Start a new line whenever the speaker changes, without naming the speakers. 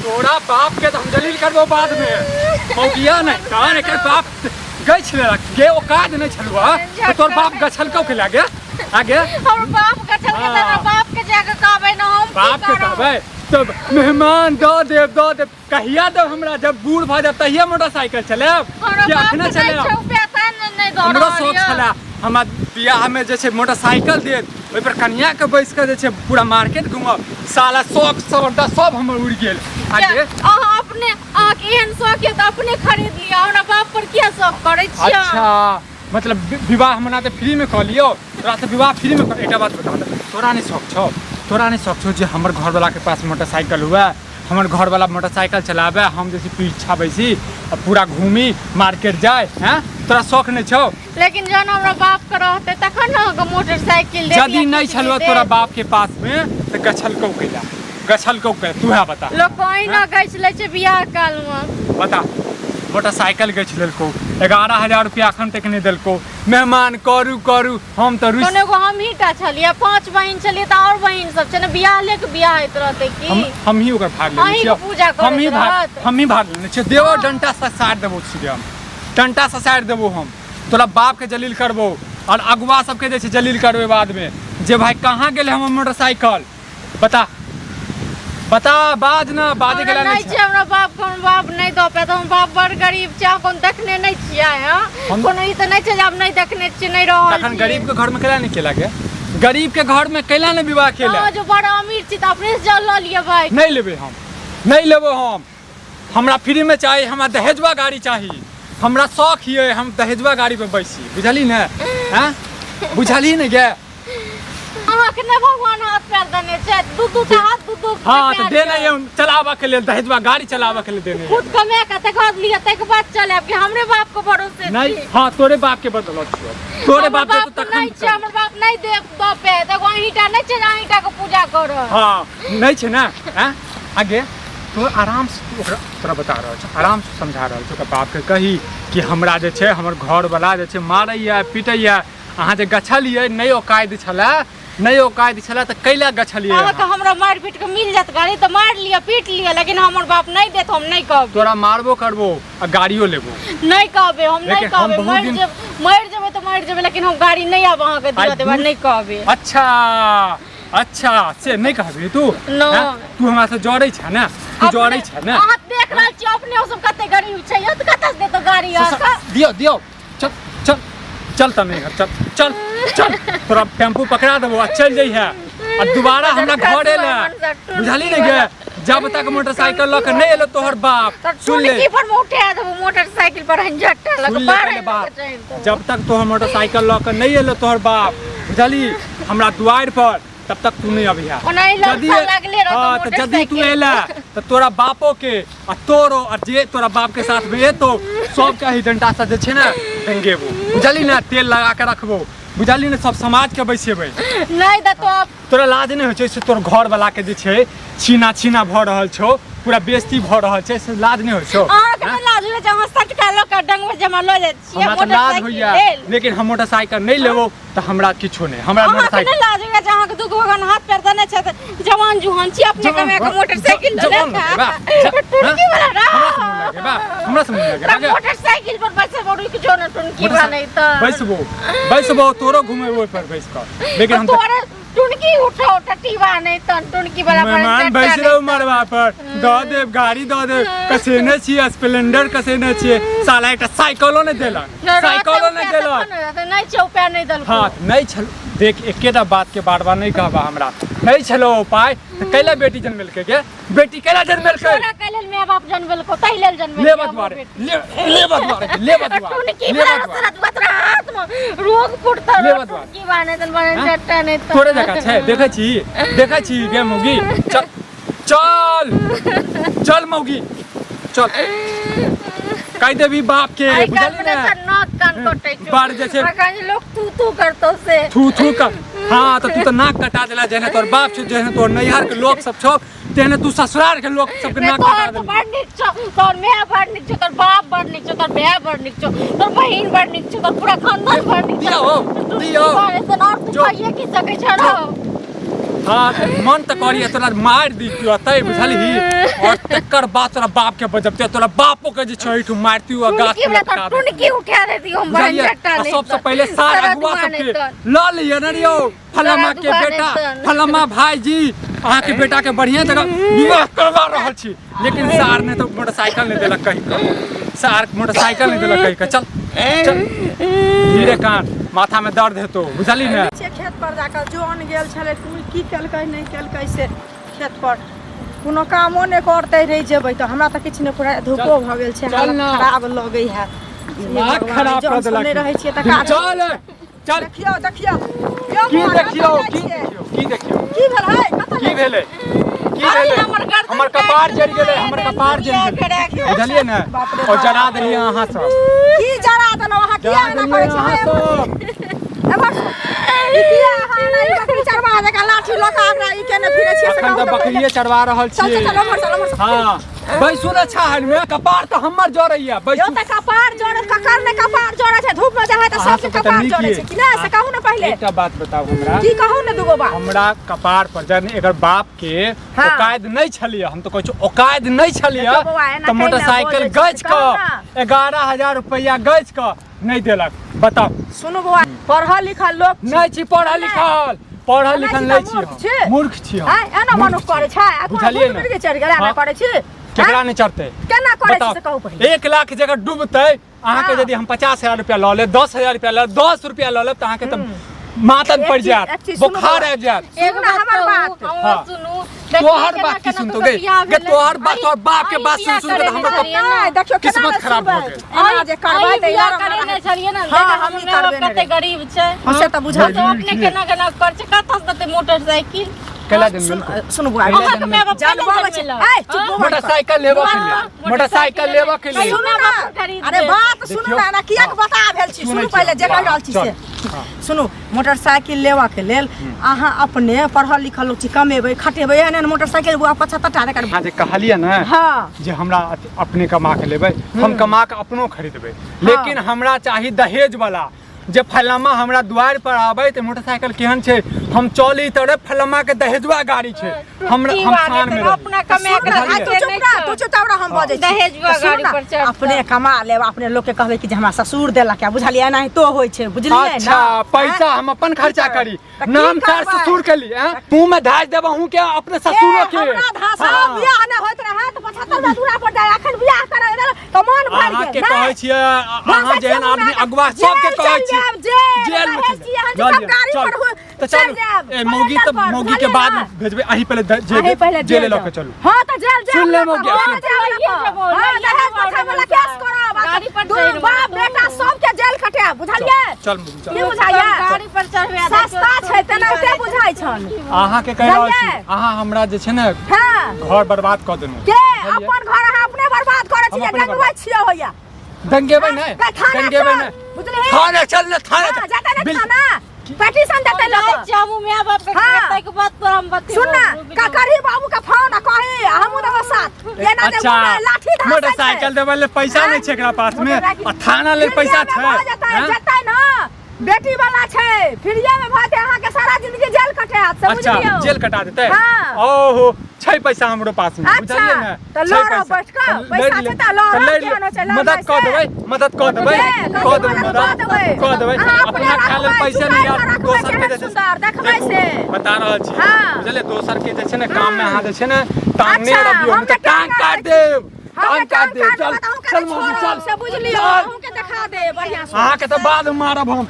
तोरा बाप के तऽ हम जलील करबो बाद में। मौगिया नहि तहन एकर बाप गछि लेलक गे, औकात नहि छलौ तऽ तोर बाप गछलकौ के लागे आगे।
हमर बाप गछलकै तऽ हमरा बाप के जाके कहबै ने हम की
बाप के
करब?
कहबै तब मेहमान दऽ देब, दऽ देब कहिया देब हमरा? जब बूढ़ भऽ जायब तहिया मोटरसाइकिल चलायब
हमरा
कि
बाप
अखने
के नहि
चलायब?
छै उपाय तैं ने नहि दऽ
हमरो
रहल
शौक
यऽ।
छला हमरा बियाहमे जे छै मोटरसाइकिल देत, ओहिपर कनियाके बैस कऽ जे छै पूरा मार्केट घूमब। साला शौक सबटा सब हमर उड़ि गेल। आगे
अहाँ अपने, अहाँके एहन शौक यऽ तऽ अपने खरीद लिअ, हमरा बाप पर किया शौक करै छियै?
अच्छा मतलब विवाह मना तऽ फ्रीमे कऽ लियौ, तोरा तऽ विवाह फ्रीमे कर। एकटा बात बता दे, तोरा नहि शौक छौ? तोरा नहि शौक छौ जे हमर घरवलाके पास मोटरसाइकिल हुए, हमर घरवला मोटरसाइकिल चलाबै, हम जे छै पीछा बैसी आ पूरा घूमी, मार्केट जाय? हैं, तोरा शौक नहि छौ?
लेकिन जहन हमरा बाप के रहते तखन ने अहाँके मोटरसाइकिल देत
यदि
या
नहि
किछु
छलौ
भी
तोरा
देत।
बाप के पास में तऽ गछलकौ कैला? गछलकौ कैला, तू है बता।
लोक अहिना गछि लै छै बियाह काल मे।
बता, मोटरसाइकिल गछि लेलकौ, 11,000 रुपया अखन तक नहि देलकौ। मेहमान करू करू हम तऽ रुसि
कोनो एगो हमही टा छलियै, 5 बहिन छलियै तऽ आओर बहिन सब छै ने, बियाह ले के बियाह होइत रहतै की?
हम ही ओकर भाग लेने
अहींके
छियौ।
पूजा करैत
हम ही भाग
रहत।
हम ही भाग लेने छियौ। देबो डंटा से सारि देबो सीधे, हम डंटा से सारि देबो। हम तोरा बाप के जलील करबो और अगुआ सबके जे छै जलील करबे बाद में जे भाई कहाँ गेलै हमर मोटरसाइकिल। बता बता, बाज ना, बाजे
हमरा
के
नहि छै हमरा बाप के, हमर बाप नहि दऽ पायत। हमर बाप बड़ गरीब छै। अहाँ कोनो देखने नहि छियै? हँ, कोनो ई तऽ नहि छै जे हम नहि देखने छियै, नहि रहल
तखन
छियै।
गरीब के घर में कैला नहि केला गे? गरीब के घर में कैला नहि विवाह केला?
अहाँ जो बड़ अमीर छी तऽ अपने से जल लऽ लिअ भाई।
नहि लेबै हम, नहि लेबै हम। हमरा फ्री में चाही, हमरा दहेजवा गाड़ी चाही। हमरा शौक ये हम दहेजवा गाड़ी पे बैसी, बुझली ने? हैं, बुझली ने गे?
अहाँके नहि भगवान हाथ पैर देने छै? दू दू टा हाथ, दू दू
हाँ
पैर
तऽ देने
छै।
ये चलाबऽ के लेल, दहेजवा गाड़ी चलाबऽ के लेल देने ये।
खुद कमा के तकर बाद लिअ, ताहिके बाद चलायब कि हमरे बाप के भरोसे
नहीं
छी?
हाँ, तोरे बाप के बदौलत छियौ, तोरे
हमर
बाप देतो
बाप के
तखन
नहि छै, हमर बाप नहि देब दऽ पायत। एगो अहींटा नहि छै जे अहींटा के पूजा करब।
हाँ नहि छै ने। हैं आगे तो आराम से तू ओकरा, तोरा बता रहल छौ, आराम से समझा रहल छौ। ओकरा बापके कही कि हमरा जे छै हमर घरवला जे छै मारैया पीटैया, अहाँ जे गछलियै नहि औकादि छलै, नहि औकादि छलै तऽ कैला गछलियै?
अहाँके हमरा मारि पीट के मिल जायत गाड़ी तऽ मारि लिअ, पीट लिअ, लेकिन हमर बाप नहि देत, हम नहि कहबै।
तोरा मारबो करबो आ गाड़ियो लेबो।
नहि कहबै हम, नहि
लेकिन हम
कहबै।
बहुत
मरि
दिन-
जेब, मरि जेबै तऽ मरि जेबै, लेकिन हम गाड़ी नहि आब अहाँके दिअ
आइ
देबै,
दू-
नहि कहबै।
अच्छा अच्छा, से नहि कहबही तू?
नहि।
हैं? तू हमरा से जरै छै ने? तू जरै छै ने?
अहाँ देख रहल छी अपने ओ सब कते गरीब छै यौ, तऽ कतऽ से देतौ गाड़ी अहाँके?
दियौ दियौ, चल चल चल, तऽ नहि घर, चल चल चल, तोरा टेम्पू पकड़ा देबो आ चलि जइहे आ दोबारा हमरा घर एले, बुझली ने गे? जब तक मोटरसाइकिल लऽ के नहि एलो तोहर बाप, सुन ले,
टुनकी पर में उठा देबो मोटरसाइकिल पर, झट्टा लग
सुन ले पहिले बात, जब तक तोहर मोटरसाइकिल लऽ के नहि एलो तोहर बाप, बुझली, हमरा दुआरि पर, तब तक तू नहीं अबिहा।
ओनाही लड़का लागले रहतौ।
हाँ, तऽ यदि तू
मोटरसाइकिल।
एला तऽ तोरा बापो के आ तोरो आ जे तोरा बाप के साथ में एतो सबके एहि डंटा से जे छै ने टंगेबो, बुझली ने? तेल लगा के रखबो, बुझली ने? सब समाज के बैसेबै।
नहि देतो आब।
तोरा लाज नहि होइ छै से तोर घर वाला के जे छै छीना छीना भऽ रहल छौ, पूरा बेइज्जती भऽ रहल छै, से लाज नहि होइ छौ?
अहाँके नहि लाज होइ छै? अहाँ सटका लऽ कऽ डंगमे जमा लऽ जाइ छियै
हमरा तऽ लाज
मोटरसाइकिल
होइया
लेल।
लेकिन हम मोटरसाइकिल नहि लेबो तऽ हमरा किछो नहि, हमरा
अहाँके
मोटरसाइकिल
नहि लाज होइया जे अहाँके दूगो भगवान हाथ पैर देने छथि, जवान जुहान छी, अपने कमा के मोटरसाइकिल लऽ
जवान
लेत?
लगेबा?
टुनकी वाला
हमरा से मुँह लगेबा? हमरा से मुँह लगेबा गे?
मोटरसाइकिल पर बैसबो, रुकि जो ने टुनकी वाला नहीं तऽ
बैसबो बैसबो, तोरो घुमेबो ओहि पर बैस कऽ, लेकिन हम तऽ
तोरे टुनकी उठो टटीवा नहीं तन टुनकी वाला पर
मेहमान
चट्टा
बैस
नहीं
रहो
तन।
मरबा पर, दऽ देब गाड़ी दऽ देब, कसेने छियै स्प्लेंडर कसेने छियै, साला एकटा साइकिलो नहि देलक,
नहि रहतै
साइकिलो नहि
उपाय
देलक।
तखन ने रहतै, नहि छै उपाय, नहि देलको।
हाँ नहि छल, देख एकेटा बात के बार बार नहि कहबा, हमरा नहि छलो उपाय तऽ कैला बेटी जन्मेलकै गे? बेटी कैला जन्मेलकै?
तोरा कै लेल my बाप जन्मेलको? ताहि लेल जन्मेलकै
लेबा
हमर
दुआरे
बेटी।
ले लेबा दुआरे लेबा दुआरे
टुनकी
लेबा
बड़ा
दुआरे
सरत बतरा हाथ में रोग फुटता।
लेबा दुआरे।
टुनकी बाने तन बाने
हाँ?
चट्टा नहीं तो
तोरे जकाँ छै। देखै छी, देखै छी गे मौगी? चल चल चल मौगी चल, कहि देबी बाप के,
आइ
बुझली
काल्हि
ने?
ने नाक कान कटै छौ।
बार जे छै
अखन लोक तू तू करतौ से
थू थू कर। हाँ तऽ तू तऽ नाक कटा देला, जेहने तोहर बाप छौ, जेहने तोहर नैहर के लोक सब छौ, तेहने तू ससुरार के लोक सबके
नहीं
नाक कटा
तोहर तो
देली।
बड़ नीक छौ, तोहर my बड़ नीक छौ, तोहर बाप बड़ नीक छौ, तोहर भाय बड़ नीक छौ, तोहर बहिन बड़ नीक छौ, तोहर पूरा खानदान बड़ नीक छौ।
दियौ,
तू
दियौ।
बारे से और तू
जो।
खाइए की सकै छौ रौ?
हाँ, मन तऽ करिए तोरा मारि दी तै बुझलही, और तकर बाद तोरा बाप के बजबते, तोरा बापो के जे छै एहिठुम मारती आ गाछ
टुनकी
पर
वाला
लटका
तऽ
देती।
टुनकी उठा देती हम बहन
बुझलियै?
झट्टा
आ
नहि
सबसँ
तऽ।
पहिले सार
सारा
अगुआ
दुआ नहि
सबके
तऽ।
लऽ लिअ ने यौ, फलामा के
दुआ नहि
बेटा,
तऽ।
फलामा भाईजी, अहाँके बेटा के बढ़िया जगह विवाह करवा रहल छी, लेकिन सार ने तऽ मोटरसाइकिल नहि देलक कहि कऽ, सार मोटरसाइकिल नहि देलक कहि कऽ। चल चल धीरे, कान माथा में दर्द हेतौ, बुझली ने?
छै खेत पर जाकऽ जन गेल छलै, कोन की केलकै नहि केलकै से खेत पर कोनो कामो नहि करतै। रहि जेबै तऽ हमरा तऽ किछु नहि पूरा धूपो भऽ गेल छै,
चल
हालत
ना।
खराब लगै है।
दिमाग खराब
जन
कऽ
सब नहि
देलक।
रहै छियै तऽ काज।
चल चल।
देखियौ देखियौ यौ
की
बौआ,
देखियौ?
कतऽ जाइ
की
छियै?
देखियौ? की देखियौ?
की भेल है, कतऽ
की
जाइ
भेलै? की
अरे
भेलै?
हमर गर्दन
हमर
काटि
कपार जरि गेलै,
देलकै,
हमर कपार जरि
बियाह
गेलै,
करा के।
बुझलियै ने?
बाप रे
और
बाप।
जरा देलियै अहाँ सब।
की जरा देलहुँ अहाँ? किया
जरा
एना
देलियै
करै छी?
अहाँ सब।
एम्हर सुन, ई किया अहाँ एना ई बकरी चरवाहा जकाँ लाठी लऽ कऽ आगरा ई केने फिरै छियै से
अखन
कहू
तऽ
तऽ पहिले।
बकरिये चरवा रहल
चल
छियै।
चल चल, ओम्हर चल, ओम्हर चल।
हाँ, बैसू ने छाहरि मे, कपार तऽ हमर जरैया।
यौ
बैसू।
तऽ कपार जरै ककर ने? कपार जरै छै धूप में जाइ तऽ
अहाँ
सबके
सबके तऽ
कपार
नीक
जरै
ये।
छै कि नहि, से कहू ने पहिले।
एकटा बात बताउ हमरा।
की कहू ने, दूगो बात।
हमरा कपार पर जहन एकर बाप के
हाँ।
औकाद नहि छलियै, हम तऽ कहै छी औकाद नहि छलियै,
देखियौ बौआ, एना
तऽ
कैला
मोटरसाइकिल
बजै छी,
गछि
कहू
कऽ 11,000 रुपैआ गछि कऽ नहि देलक, बताउ।
सुनू बौआ, पढ़ल लिखल लोक छी।
नहि छी पढ़ल लिखल, पढ़ल
नहि
लिखल
छी
नहि
तऽ
छी
मूर्ख
हम।
छी?
मूर्ख छी हम।
आँय, एना
मूर्ख
मनुख
छी।
करै छै आ तोरा
बुझलियै
भूत
ने?
मिर्गी चढ़ि गेल, एना
हाँ।
करै छी?
केकरा नहि चढ़तै?
केना करै छी
बताउ।
से कहू पहिले।
1 लाख जगह डूबतै अहाँके,
हाँ।
यदि हम 50,000 रुपया लऽ लेब, 10,000 रुपया लऽ लेब, 10 रुपया लऽ लेब, तऽ अहाँके तऽ मातम
एक
पड़ि
चीज-
जायत,
एक चीज सुनू
बोखार
बौआ।
आबि जायत।
एगो
सुनू ने
बात
हमर
कहू,
बात।
हमर
हाँ।
सुनू।
तोहर
देखिए
बात की
केना
सुनतौ
केना
गे?
बियाह
गे
भेलै।
तोहर बात,
अहीं-
तोहर बाप के
अहीं
बात सुन
बियाह
सुन के तऽ
करेने
हमर
छलियै ने?
नहि, देखियौ केना
किस्मत
नहि
खराब भऽ
सुनबै।
गेल।
एना जे करबै
अहीं
तऽ
बियाह
यार हमरा
करेने छलियै ने?
हाँ,
देखा,
हमही
हमर माय बाप
करबेने
कते
रहियै।
गरीब छै।
हाँ, से तऽ बुझल।
तो अपने केना केना कर छै, कतऽ से देतै मोटरसाइकिल?
कैला जनमेलको?
सुनू बुआ,
अहाँके माय बाप कैला
जनबबै छै।
जनमेलक?
ऐ, चुप बौआ।
मोटरसाइकिल लेबऽ के लेल, मोटरसाइकिल लेबऽ के लेल।
सुनू
माय
ना,
बाप खरीद
अरे
देत।
बात सुनू
देखियौ।
ना, एना कियाक बता भेल छी?
सुनै
सुनू
छी
पहिले जे
हम।
कहि रहल छी
चल।
से।
हाँ।
सुनू, मोटरसाइकिल लेबऽ के लेल अहाँ अपने पढ़ल लिखल लोक छी, कमेबै खटेबै, एहन एहन मोटरसाइकिल बुआ 75 टा एकर।
अहाँ जे कहलियै ने
हाँ।
जे हमरा अपने कमा के लेबै, हम कमा के अपनो खरीदबै, लेकिन हमरा चाही दहेज वाला, जे फलामा हमरा दुआरि पर आबै तऽ मोटरसाइकिल केहन छै, हम चली तऽ रे फलामा के दहेजुआ गाड़ी छै, हमरा
टुटकी
हम
वाले
शान में
तऽ
रही।
अपना कमा के
सुन ना, तू
खरीदते
चुप
नहि
रह,
छौ।
तू चुप रह, हम बजै छी।
दहेजुआ
तऽ सुनू
गाड़ी
ना,
पर चढ़तै।
अपने कमा लेब, अपने लोक के कहबै कि जे हमरा ससुर देलक है, बुझलियै? एनाहितो होइ छै, बुझलियै ना?
अच्छा, पैसा हम अपन खर्चा करी,
तऽ की
नाम सार
करबै?
ससुर के लिए हैं? मुंह में धाज देब अहूँ के, अपने ससुरो
ए,
के।
हमरा धासा
हाँ।
बियाह नहि होइत रहै तऽ 75 टा दूरा पर जाय, अखन बियाह करै तऽ मन भरि
अहाँ
गेल
के
नहि?
कहै छियै, अहाँ जेहन आदमी अगुआ सबके
जेल
कहै
चलि
छी
जायब, जेल,
जेल में
रहै
चलि
छी, अहाँ
जायब।
सब
लऽ लिअ,
गाड़ी
चल।
पर हो-
तऽ
चलि
चलू
जायब,
ए मौगी
पलेंडर
तऽ
पर,
मौगी के
बुझलियै
बाद
ना?
भेजबै, अहीं पहिले
अहीं पहिले
जेल
जेल
लऽ के
जाउ।
चलू।
हाँ तऽ जेल जायब
सुन ले
ना
मौगी,
तऽ,
सुन।
हाँ, जेल
लइए
लऽ कऽ।
जेबो,
हाँ,
लइए
दहेज
जेबो
प्रथा वाला
ऑर्डर
केस करब, आ
गाड़ी पर
दुनू
चढ़ि
बाप
जेबो।
बेटा सबके जेल कटायब, बुझलियै?
चल मौगी चल।
की बुझाइया?
गाड़ी पर चढ़बे
सस्ता छै तेनाहिते बुझाइ छन।
अहाँ के कहि रहल छी,
बुझलियै?
अहाँ हमरा जे छै ने
हाँ
घर बर्बाद कऽ देलहुँ।
के अपन घर अहाँ अपने बर्बाद करै छी
हम
जे
अपने
डंगबै
बर्बाद।
छियै होइया?
दंगेबै नहि,
कै थाना
दंगेबै
चल,
नहि।
बुझलिही?
थाना चल ने, थाना
हाँ,
चल।
जेतै ने
बिल-
थाना, पिटीशन देतै लोक।
हमू माय बाप के
हाँ।
ताहि के बाद तोरा हम बतेबो।
सुन ना,
रुक जो।
करही बाबू के फोन आ कही, आ हमहूँ देबो साथ। एना जे
अच्छा,
घुमे लाठी धासै छै।
मोटरसाइकिल देबै लेल पैसा नहि छै एकरा पास में,
मोटरसाइकिल-
आ थाना लेल पैसा
फ्रीये
छै।
में भऽ जेतै,
हैं?
जेतै ना, बेटी वाला छै, फ्रीये में भऽ जेतै, अहाँके सारा जिंदगी जेल कटायत से।
अच्छा,
बुझलियौ?
जेल कटा देतै?
हाँ।
ओहो, छै पैसा हमरो पास में।
अच्छा,
बुझलियै ने?
तऽ
छै
लड़ब
पैसा।
बैठ कऽ,
तऽ
पैसा
लड़ि
छै
ले-
तऽ लड़ब,
तऽ लड़ि
केहन होइ छै
ले- मदद कऽ
लड़नाइ से।
देबै, मदद कऽ देबै,
बुझलियै?
कऽ देबै,
मदद कऽ
मदद
देबै।
कऽ देबै।
अहाँ अपने
अपना खाय लेल
रखबै,
पैसा नहि
चुकाइ
यार,
कऽ रखबै,
दोसर के
केहन
जे छै
सुन्दर देखबै
देखू,
से।
बता रहल छी।
हाँ।
बुझलियै, दोसर के जे छै ने काम में अहाँ जे छै ने टांग नहि
अच्छा,
रबियौ,
हम
नहि तऽ
तऽ
टांग
टांग
काटि देब,
हम
टांग काटि देब। चल
चल
चल मौगी चल
से, बुझलियौ?
चल।
अहूँके देखा दे बढ़िआँ से।
अहाँके तऽ बाद में मारब हम।